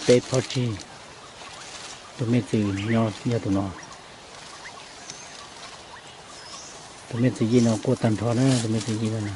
Peb phab tsib, tus me txwm nyob yog tus no. Tus me txwm yij no quaj tag nrho na, tus me txwm yij no na.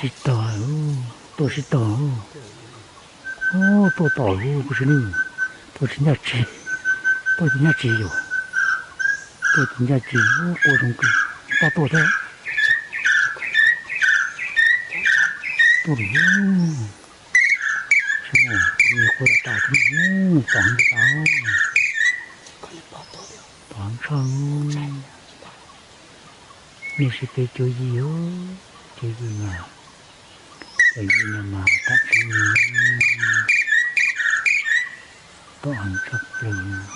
Sib tog, tuaj sib tog. Tuaj tom lub kuv tsis, tuaj tsis ncaj tsis, tuaj tsis ncaj tsis yom, tuaj tsis ncaj tsis, quaj zoo kawg, pab tuaj thiab. Tuaj lawm, sib quaj tas tas, tom heev tas, tom heev tshaj. Nej saib peb cuab yij, cuab yij mas, cuab yij no mas tam tseeb, tom heev tshaj plaws.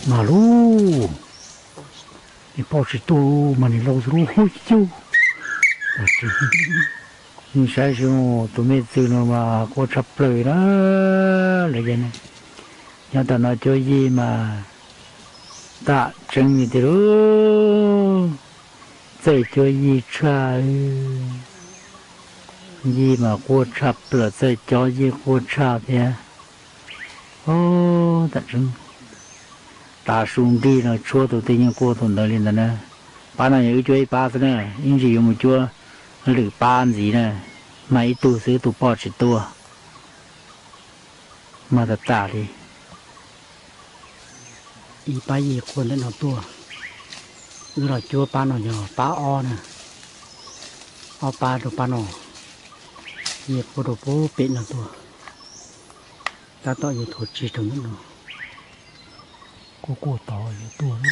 Mas lub, nws poj tsis tuaj mas nws laus xwb lub, huj cuj. Saib xyov tus me txwm no mas quaj tshaj plaws na. Lawv yog, nyob tom no cuab yij mas tam tseeb li tiag lauj. Txawj cuab yij tshaj, yij mas quaj tshaj plaws, txawj cuab yij quaj tshaj thiab. Tam tseeb, tav su nrig no tshuab tus twg yeej quaj tus ntawd li ntawd na. Pab no yog wb cuab ib pab xwb na, ib ntsis yuav mus cuab lwm pab ntxiv na, mas ib tug xwb tus poj tsis tuaj. Mas tas tas li. Ib pab yij quaj ntawm no tuaj, wb los cuab pab no yog pab ob na, ob pab rau pab no, yij quaj rau pem no tuaj, tab tom yuav thuav tsis rau ntawm no. Quaj quaj tod yuav tuaj.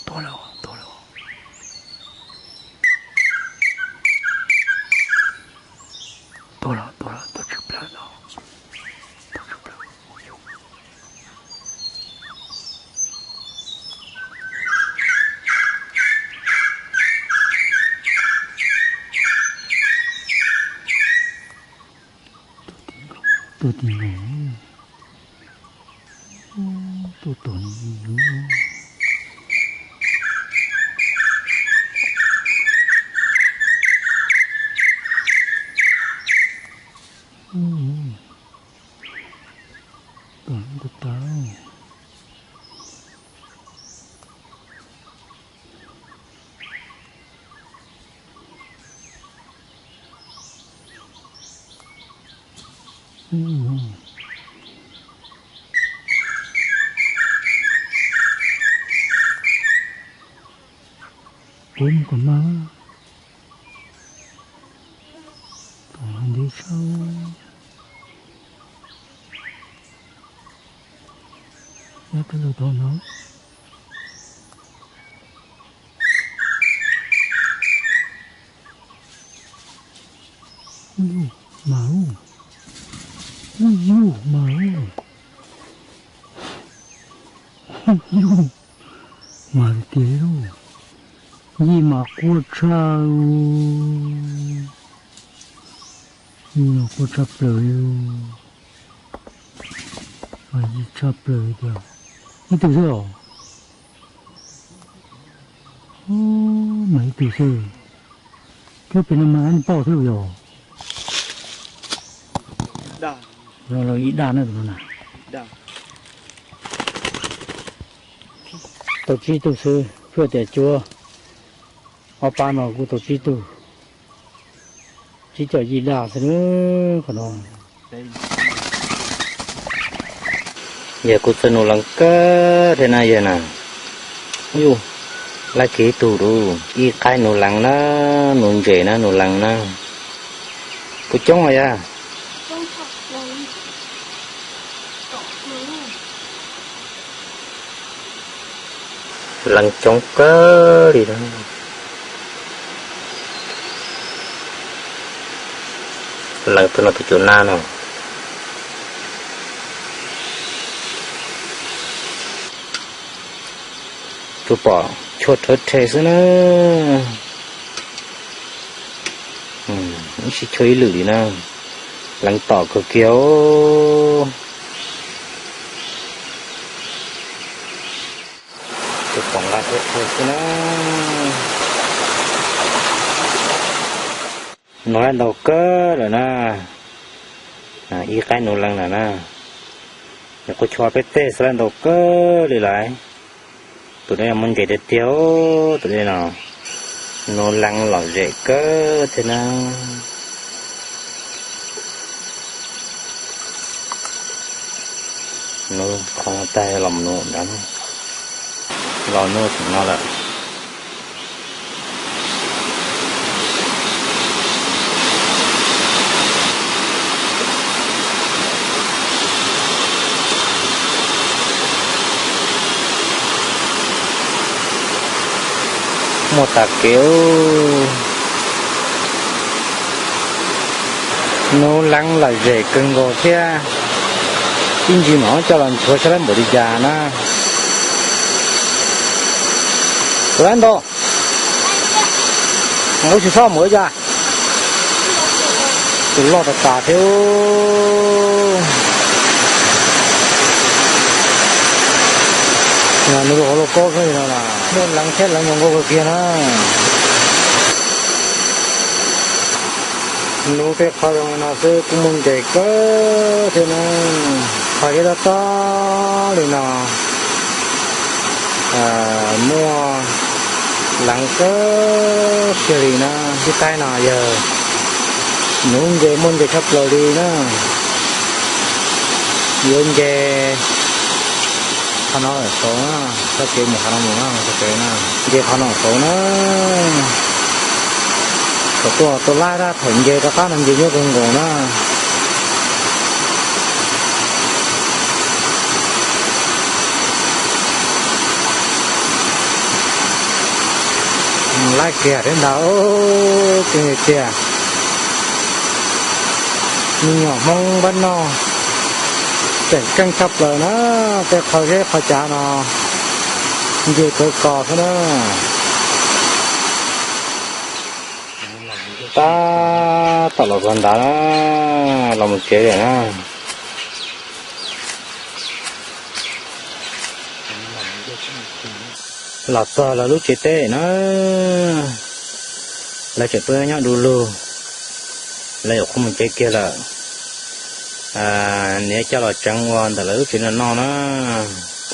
Tuag lawm, tuag lawm. Tuag lawm, tuag lawm, tuag tshwm plaws no. Tuag tshwm plaws. Tuaj tim nkaus, tuaj tom yus. Tom tus tas. Kuv mus kom mag, kom nti tshaj. Nyob tej lug tau no. Ub yug mas, ub yug mas, ub yug mas tiag tiag li lauj. Yij mas quaj tshaj, yij mas quaj tshaj plaws li. Yij tshaj plaws li tiag. Ib tug xwb os. Mas ib tug xwb. Thiab pem no mas nej pom xwb los yog? Yog los ib daj na tus no na. Tau tsib tug xwb, phwj tias cuab ob pab no kuj tau tsib tug. Tsib caug yij daj xwb qhov no. Yog kuv txawj num lees kawg thiab na yog na. Yus, Laij kiag ib tug lawm, ib qaib nuv leev na, nuv ntses na, nuv leev na. Puas coob os yog? Leev coob kawg li na. Leev tus no tus cuav nag no. Tsuas pom chua rhawv rhe xwb na. Ib sij chua ib lwm li na. Leev tom kawg kiag. Tsuas pom nqa rhawv rhe xwb na. Nuv lawm ntau kawg lawm na. Ib qaib nuv leev lawm na. Nyuam qhuav chua peb tej xwb lawm ntau kawg li lawm. Tus no yog muaj ntses tiag tiag, tus no nuv leev lom zem kawg thiab na. Nuv qhov tag los nuv ntawd, los nuv thaum no lawm. Muaj tas kev. Nuv leev lom zem kawg nkaus thiab. Ib ntsis mam coj los nchuav saib lawv npaum li cas na. Tus lab ntaus, ua tsis txhob mus li cas. Tus loj tas tas thiab. Nws lub hauv lauj kaub xwb no, muaj leev thiab leev zoo nkauj kawg kiag na. Nuv tej qhov zoo li no xwb kuj muaj ntses kawg thiab na. Qhov thiab tob tob li no muaj leev kawg kiag li na. Ib qaib no yog nuv ntses muaj ntses tshaj plaws li na. Yuav nce qhov no lawm saud na, txoj kev mus qhov no mus na, txoj kev na, nce qhov no saud na. Thaum tuaj tua lab tab thaum nce rov qab no nce nyob kawg nkaus na. Laij kiag thiab ntag, tseem tiag. Me nyuam Hmoob npab noj tseem ceeb tshaj plaws na, tej qhov zeb qhov cav no nce kawg kos xwb na. Tab tom los txog nrad na, los mus tsev lawm na. Los txog lawv lub tsev teb na, lawv tseem tuaj nyob du lug, lawv yuav qhuav mus tsev kiag lawm. Niam coj los tseev ua ntawm lawv lub tsev no noj na.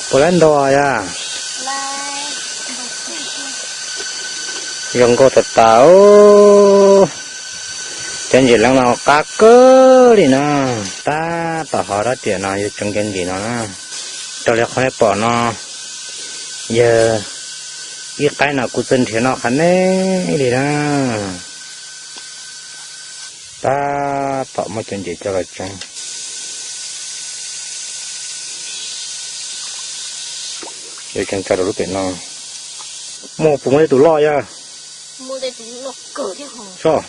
Puas lab ntaus yog? Zoo nkauj tas tas. Cov ntses leev no qab kawg li na. Tab tom ho rab riam no yog tseev cov ntses no na. Raws li qhov nej pom no, yog ib qaib no kuv txawj nrhiav noj qab neb li na. Tab tom muab cov ntses coj los tseev. Yuav tseev tso rau lub pem no. Muaj puas muaj tej tus loj yog? Soj,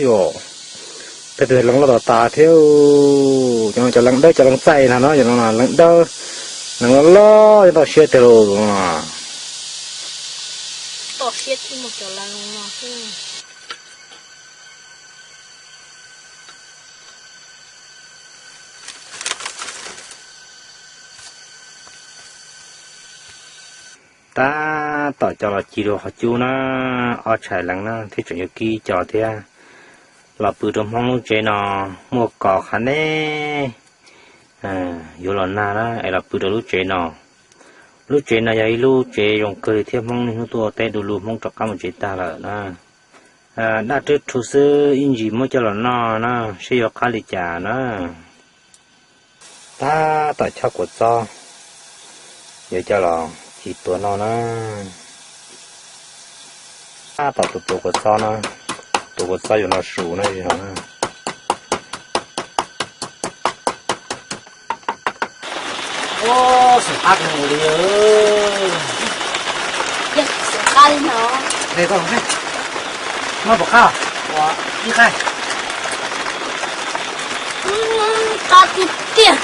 yog tej tus leev loj tas tas thiab. Cov no cov leev dawb cov leev txaij no, leev dawb, leev loj loj, toj siab tiag lauj. Tab tom coj los ci rau qhov cub na, ob tshais leev na thiab tseem yuav kib co thiab. Los pw rau Hmoob lub tsev no muaj kos qab neb. Yuav los nag na es los pw rau lub tsev no. Lub tsev no yog ib lub tsev zoo kawg li thiab Hmoob niaj hnub tuaj ua teb du lug, Hmoob rov qab mus tsev tag lawm na. Daj rwb rhu xwb ib ntsis muab coj los noj na, seb yuav qab li cas na. Tab tom chob kua txob, yuav coj los Tiv tuav no na. Tab tom tuav tuav kua txob na. Tuav kua txob yuav noj su na. Xeem qab kawg li. Xeem qab li no. Muaj pom qab? Ib qab. Qab tiag tiag.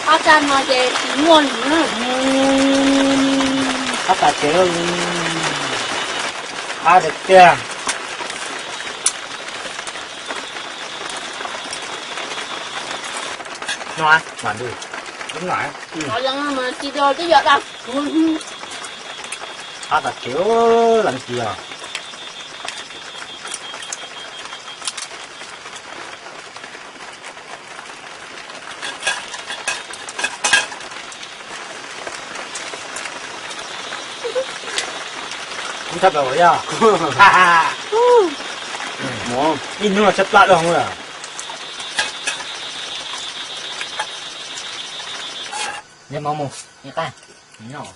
Qab tsa no ces tsis muaj li na. Qab tas kev li. Qab tiag tiag. No, mas ntuj, no, tsis yog tib yog dab. Qab tas kev, leej tsis yog. Kub tshaj plaws yog. Ib hnub no tshaj plab dog lawm. Neb mov mus, neb qab, neb noj.